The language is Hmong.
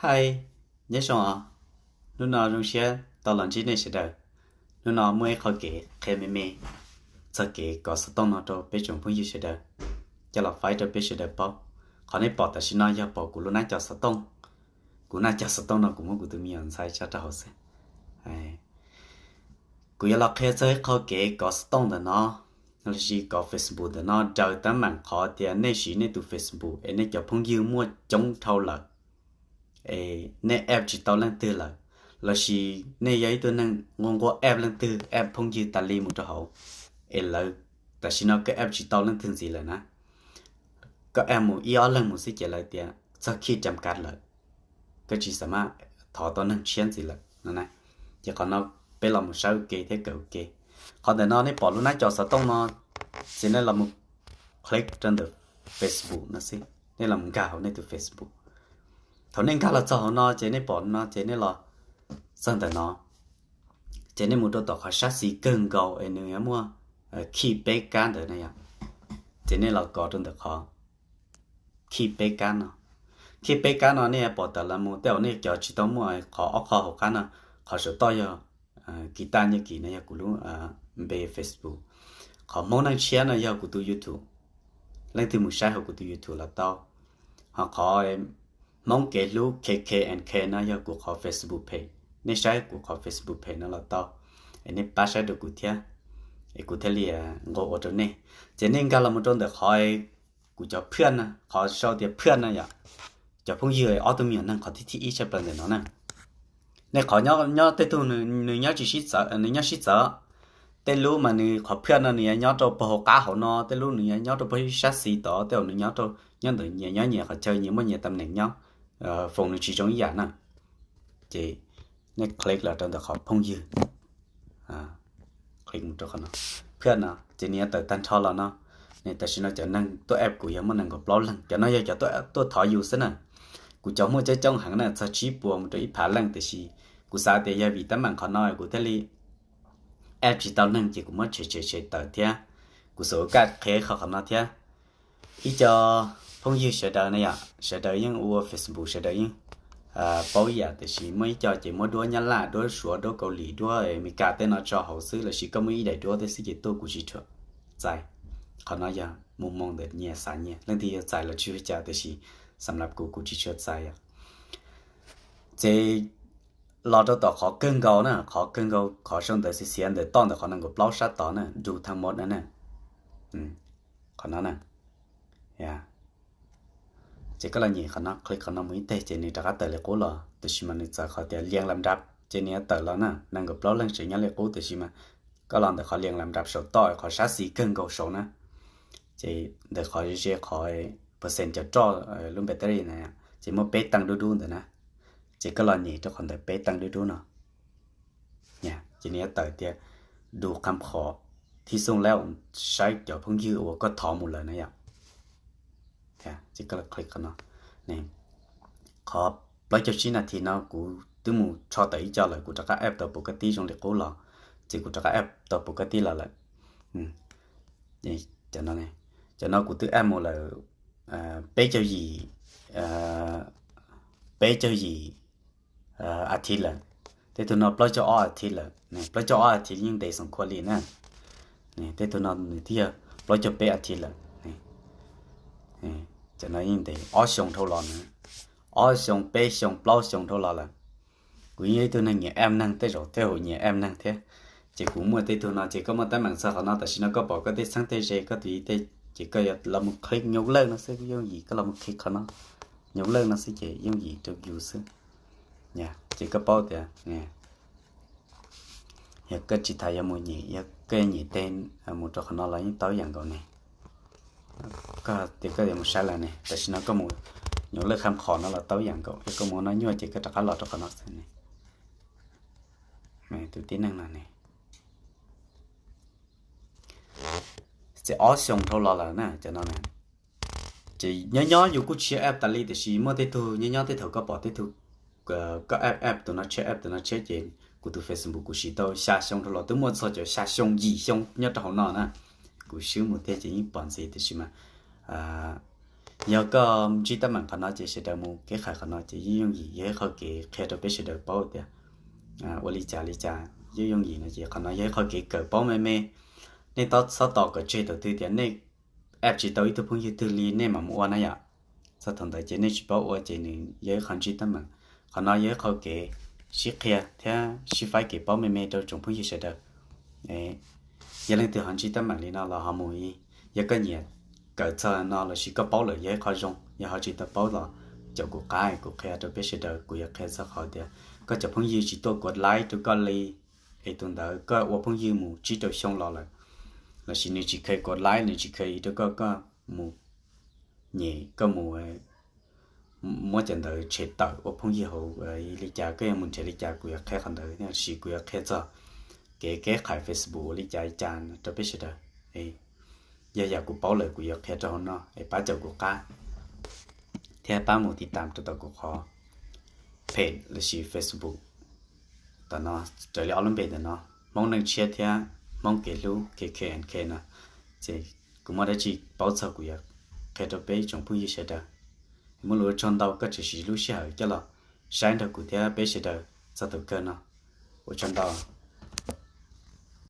Hais, nyob zoo os, hnub no zoo siab tau los ntsib nej sawv daws. Hnub no muaj ib qho kev qhia me me txog kev kov xov tooj no rau peb tsoom phooj ywg sawv daws, coj los faib rau peb sawv daws paub. Qhov nej pom tam sim no yog pom kuv lub nab co xov tooj. Kuv nab co xov tooj no kuv muab kuv tus me nyuam ntxhais tso rau hauv xwb. Kuv yuav los qhia txog ib qho kev kov xov tooj ntawm no, lossis kov Facebook ntawm no raws teeb meem qhov tias nej siv nej tus Facebook es nej cov phooj ywg muaj coob dhau lawm, es nej add tsis tau leej twg lawm, lossis nej yog ib tug neeg nquag nquag add leej twg, add phooj ywg tas li mus rau hauv, es lawv, tam sim no koj add tsis tau leej twg ntxiv lawm na, koj add mus ib ob leeg mus xwb ces lawv tias txog khi ram kav lawm, koj tsis xam maj thov tau neeg tshiab ntxiv lawm no na. Ces qhov no peb los mus saib ua ke thiab kawm ua ke. Qhov ntawm no nej pom lub nab co xov tooj no, ces nej los mus click rau ntawm Facebook no xwb, nej los mus nkag hauv nej tus Facebook. Thaum nej nkag los txog hauv no ces nej pom no ces nej los txog ntawm no, ces nej mus rau tom qhov sab xis kawg nkaus es nws yuav muaj khij peb kab ntawd na yom, ces nej los kov rau ntawm qhov khij peb kab no. Khij peb kab no nej pom tawm los mus tej zaum nej cov tsis tau muaj qhov ob qho hauv qab no, qhov saum toj yog kis taj nyiaj kis no yog kuv lub npe Facebook. Qhov Hmoob Neej Tshiab no yog kuv tus YouTube, leej twg mus saib hauv kuv tus YouTube los tau. Ho qhov Hmoob Kev Hlub K K and K no yog kuv qhov Facebook page, nej saib kuv qhov Facebook page no los tau, es nej pab saib rau kuv thiab, es kuv thiaj li nqua ua rau nej. Ces nej nkag los mus rau ntawm qhov kuv cov phwaj no, qhov sau tias phwaj no yom, cov phooj ywg ob tug me nyuam neeg qhov thib thib ib tshaj plaws ntawm no na. Nej qhov nyob tej tug nws nyob tsis sib txawv, nws nyob sib txawv. Tej lub mas nws qhov phwaj no nws yuav nyob rau puag hauv qab hauv no, tej lub nws yuav nyob rau puag sab xis tod, tej zaum nws nyob rau, nyob ntawm nyias, nyob nyias qhov chaw, nyias muaj nyias tam neem nyob, foom nws tsis zoo ib yam na. Ces nej click los rau ntawm qhov phooj ywg, click mus rau qhov no, phwaj no ces nws yuav tawm tag nrho los no. Nws tam sim no cov neeg tuaj add kuv yog muaj nees nkaum plaub leeg, cov no yog cov tuaj thov yus xwb na. Kuv cov muaj coob coob heev na, txog tsib puas mus rau ib phav leej, tiam sis kuv xav tias yog vim teeb meem qhov no kuv thiaj li add tsis tau neeg ces kuv muab tshem tshem tshem tawm thiab. Kuv xav ua kaj qhia qhov qhov no thiab. Ib co phooj ywg sawv daws na yom, sawv daws yeej ua Facebook, sawv daws yeej paub ib yam, tiam sis muaj ib co ces muab duab Nyab Laj, duab Suav, duab Kaus Lim, duab Amelikas tej no tso hauv xwb, lossis koj muaj ib daim duab tej xwb ces tuaj kuv tsis tshua txais. Qhov no yog mus moo ntawm nyias xav nyias, leej twg yuav txais los tsis ua cas, tiam sis xam lab kuv, kuv tsis tshua txais yom. Ces los rau tom qhov kawg nkaus na, qhov kawg nkaus, qhov sau ntawv xiv xiav ntawm toj ntawm qhov nees nkaum plaub sab tod na, du thaj mot na na. Qhov no na. Ces koj los nyem qhov no, click qhov no mus ib teg ces nws rov qab tawm li qub los, tiam sis mas nws txawv qhov tias lias lam nrab ces nws yuav tawm los na, nees nkaum plaub leeg tseem nyob li qub, tiam sis mas koj los ntawm qhov lias lam nrab saum toj qhov sab xis kawg nkaus saud na. Ces ntawm qhov ze qhov percent cov roj lub battery na, ces muaj peb teev dub dub ntawd na. Ces koj los nyem rau qhov ntawm peb teev dub dub no. Ces nws yuav tawm tias du kham khov thib xooj lab, saib cov phooj ywg uas koj thov mus lawm na yom. Ces koj los click qhov no. Qhov plaub caug tsib nas this no kuv twb mus rho tawm ib co lawm, kuv rov qab add tau pus kab tib zoo li qub los, ces kuv rov qab add tau pus kab tib los lawm. Cov no, cov no kuv twb add mus lawm peb caug yim, peb caug yim as thiv lawm. Tej tug no plaub caug ob as thiv lawm, plaub caug ob as thiv yeej ntev xoom khua li na. Tej tug no nws twb yog plaub caug peb as thiv lawm. Cov no yeej ntev ob xyoo dhau los na, ob xyoo, peb xyoo, plaub xyoo dhau los lawm. Kuv yeej yog ib tug neeg nyiam add neeg, tej zaum tej zaum nyiam add neeg thiab. Ces kuv muaj tej tug no ces koj muaj teeb meem txog qhov no, tam sim no koj pom koj tej txheeb tej ze, koj tus ib teg, ces koj yuav los mus click nyuj lawj no xwb, yooj yim koj los mus click qhov no, nyuj lawj no xwb ces yooj yim rau yus xwb. Ces koj paub tias yog koj tsis tas yuav mus nyem, yog koj nyem teg mus rau qhov no los yeej tau yam nkaus ne. Koj tias koj yuav mus saib lawm ne, tam sim no koj mus nyuj lawj kham khom no los tau yam nkaus, yog koj mus no nyuaj ces koj rov qab los rau qhov no xwb ne. Tus tib neeg no ne, txij ob xyoo dhau los lawm na cov no na. Ces nyob nyob yus kuj tshiab app tas li, tiam sis muaj tej tug nyob nyob tej thaum koj pom tej tug koj app app tus no tshiab app tus no tshiab, ces kuv tus Facebook kuv siv tau xya xyoo dhau los twb muaj txog cov xya xyoo yim xyoo nyob rau hauv no na. Kuv swb mus tiag ces yeej pom ntxiv, tiam sis mas Yog koj ntsib teeb meem qhov no ces sawv daws mus kev qhais qhov no ces yeej yooj yim, yog ib qho kev qhia rau peb sawv daws paub tias ua li cas li cas yeej yooj yim no ces qhov no yog ib qho kev kawm paub me me. Nej txhob tos kom tseg thaum twg tias nej app tsis tau ib tug phooj ywg twg li nej mam mus ua na yom. Txog thaum ntawd ces nej tsis paub ua ces nws yog ib qho ntsib teeb meem. Qhov no yog ib qho kev sib qhia thiab sib faib kev paub me me rau tsoom phooj ywg sawv daws. Yog leej twg ho ntsib teeb meem li no los ho mus, yog koj nyiam kawm txog no lossis koj paub lawm yog ib qho zoo, yog ho tsis tau paub los caum kuv qab kuv qhia rau peb sawv daws. Kuv yuav qhia txog qhov tias koj cov phooj ywg tsis tuaj kuv like rau koj li, es tus ntawd koj ua phooj ywg mus tsib rau xyoo los lawm, lossis nws tsis kheev kuv like, nws tsis kheev rau koj, koj mus nyem, koj mus muab cov ntawd tshem tawm ua phooj ywg hauv li cas, koj yuav mus nrhiav li cas, kuv yuav qhia qhov ntawd, tab sis kuv yuav qhia txog kev kev qhais Facebook ua li cas li cas rau peb sawv daws. Yog yam kuv paub lawm kuv yuav qhia rau hauv no es pab caum kuv qab thiab pab mus tiv tam rau tom kuv qhov page lossis Facebook tom no, raws li ob lub npe ntawm no, Hmoob Neej Tshiab thiab Hmoob Kev Hlub K K N K no. Ces kuv muaj dab tsi paub txog kuv yuav qhia rau peb tsoom phooj ywg sawv daws. Muaj lus ua tsaug ntau koj tseem siv lub sij hawm coj los saib nrog kuv thiab peb sawv daws txog thaum kawg no. Ua tsaug ntau.